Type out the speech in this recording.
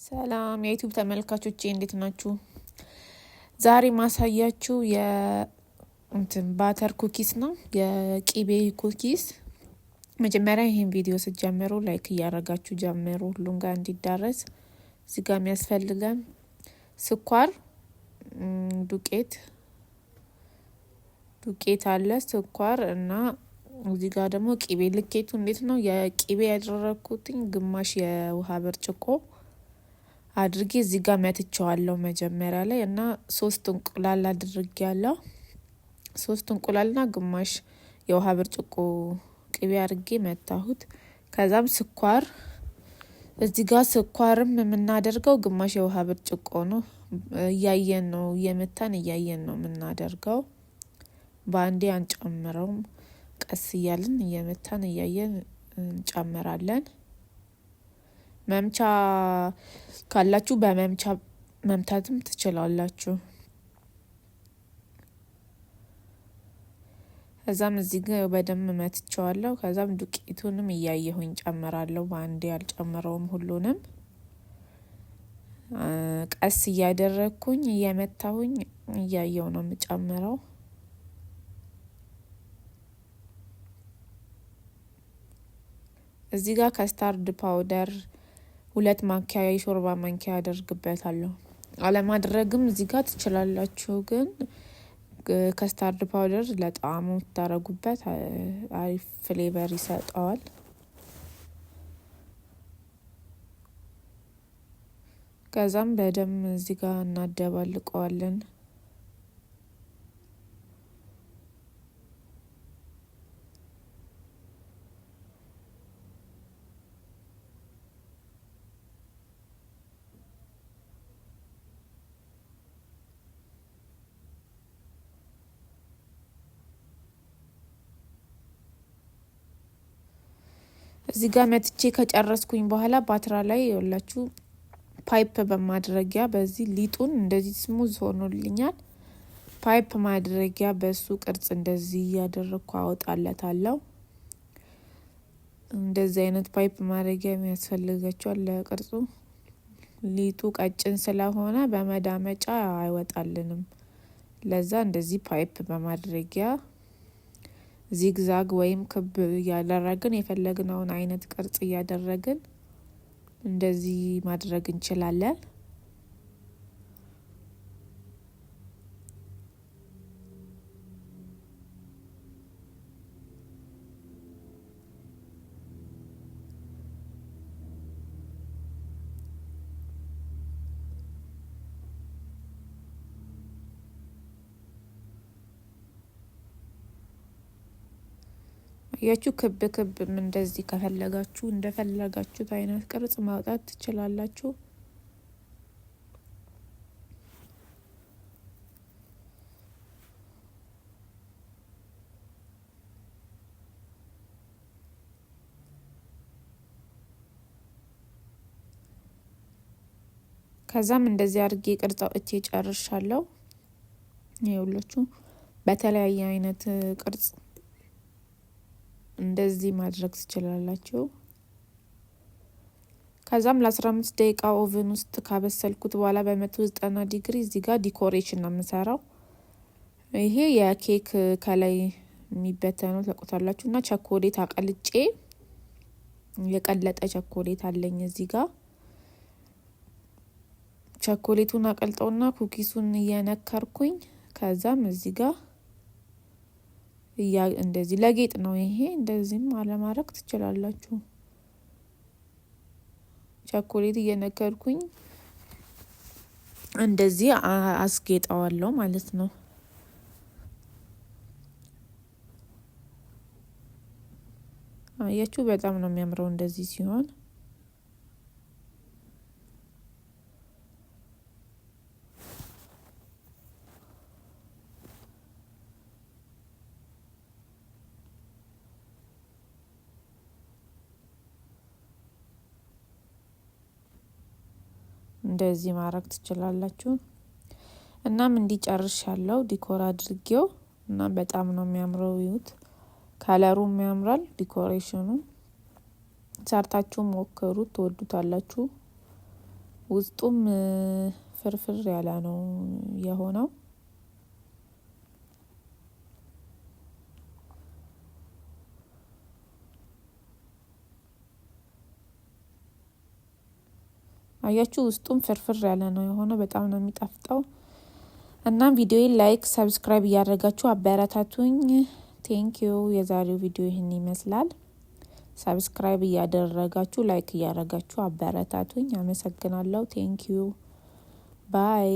ሰላም የ YouTube ተመልካቾቼ እንዴት ናችሁ? ዛሬ ማሳያችሁ የእንትን butter cookies ነው፣ የቂቤ cookies። መጀመሪያ ይህን ቪዲዮ ስትጀምሩ like እያደረጋችሁ ጀምሩ፣ ሁሉም ጋር እንዲዳረስ። እዚህ ጋር የሚያስፈልገን ስኳር፣ ዱቄት አለ፣ ስኳር እና እዚህ ጋር ደግሞ ቂቤ። ልኬቱ እንዴት ነው? የቂቤ ያደረግኩትኝ ግማሽ የውሃ ብርጭቆ አድርጌ እዚህ ጋር መትቸዋለሁ መጀመሪያ ላይ እና 3 እንቁላል አድርጌያለሁ። 3 እንቁላልና ግማሽ የውሃ ብርጭቆ ቅቤ አድርጌ መታሁት። ከዛም ስኳር እዚህ ጋር ስኳርም የምናደርገው ግማሽ የውሃ ብርጭቆ ነው። እያየን ነው፣ እየመታን እያየን ነው የምናደርገው። በአንዴ አንጨምረውም። ቀስ እያልን እየመታን እያየን እንጨምራለን። መምቻ ካላችሁ በመምቻ መምታትም ትችላላችሁ። ከዛም እዚህ ጋር በደንብ መትቸዋለሁ። ከዛም ዱቄቱንም እያየሁኝ ጨምራለሁ። በአንዴ አልጨምረውም ሁሉንም። ቀስ እያደረግኩኝ እየመታሁኝ እያየሁ ነው የምጨምረው። እዚህ ጋር custard powder 2 ማንኪያ የሾርባ ማንኪያ አደርግበታለሁ። አለማድረግም እዚህ ጋር ትችላላችሁ፣ ግን custard powder ለጣዕሙ ታረጉበት አሪፍ flavor ይሰጠዋል። ከዛም በደንብ እዚህ ጋር እናደባልቀዋለን። እዚህ ጋር መትቼ ከጨረስኩኝ በኋላ ባትራ ላይ ይኸውላችሁ pipe በማድረጊያ በዚህ ሊጡን እንደዚህ smooth ሆኖልኛል። pipe ማድረጊያ በሱ ቅርጽ እንደዚህ እያደረግኩ አወጣለታለሁ። እንደዚህ አይነት pipe ማድረጊያ የሚያስፈልጋቸዋል ለቅርጹ። ሊጡ ቀጭን ስለሆነ በመዳመጫ አይወጣልንም። ለዛ እንደዚህ pipe በማድረጊያ zigzag ወይም ክብ እያደረግን የፈለግነውን አይነት ቅርጽ እያደረግን እንደዚህ ማድረግ እንችላለን። ያችሁ ክብ ክብም እንደዚህ ከፈለጋችሁ እንደፈለጋችሁት አይነት ቅርጽ ማውጣት ትችላላችሁ። ከዛም እንደዚህ አድርጌ ቅርጽ አውጥቼ ጨርሻለሁ። ይኸውላችሁ በተለያየ አይነት ቅርጽ እንደዚህ ማድረግ ትችላላችሁ። ከዛም ለ15 ደቂቃ oven ውስጥ ካበሰልኩት በኋላ በ190 ዲግሪ እዚህ ጋር decoration ነው የምሰራው። ይሄ የኬክ ከላይ የሚበተነው ታውቁታላችሁ። እና ቸኮሌት አቀልጬ የቀለጠ ቸኮሌት አለኝ እዚህ ጋር። ቸኮሌቱን አቀልጠውና cookies ኡን እየነከርኩኝ ከዛም እዚህ ጋር እንደዚህ ለጌጥ ነው ይሄ። እንደዚህም አለማድረግ ትችላላችሁ። ቸኮሌት እየነከርኩኝ እንደዚህ አስጌጠዋለሁ ማለት ነው። አያችሁ በጣም ነው የሚያምረው እንደዚህ ሲሆን። እንደዚህ ማድረግ ትችላላችሁ። እናም እንዲጨርሻለሁ decor አድርጌው እና በጣም ነው የሚያምረው። ይዩት፣ color ኡም ያምራል፣ decoration ኡ። ሰርታችሁ ሞክሩት፣ ትወዱታላችሁ። ውስጡም ፍርፍር ያለ ነው የሆነው። አያችሁ ውስጡም ፍርፍር ያለ ነው የሆነው። በጣም ነው የሚጣፍጠው። እናም ቪዲዮዬን like፣ subscribe እያደረጋችሁ አበረታቱኝ። Thank you። የዛሬው ቪዲዮ ይህን ይመስላል። Subscribe እያደረጋችሁ like እያደረጋችሁ አበረታቱኝ። አመሰግናለሁ። Thank you, bye።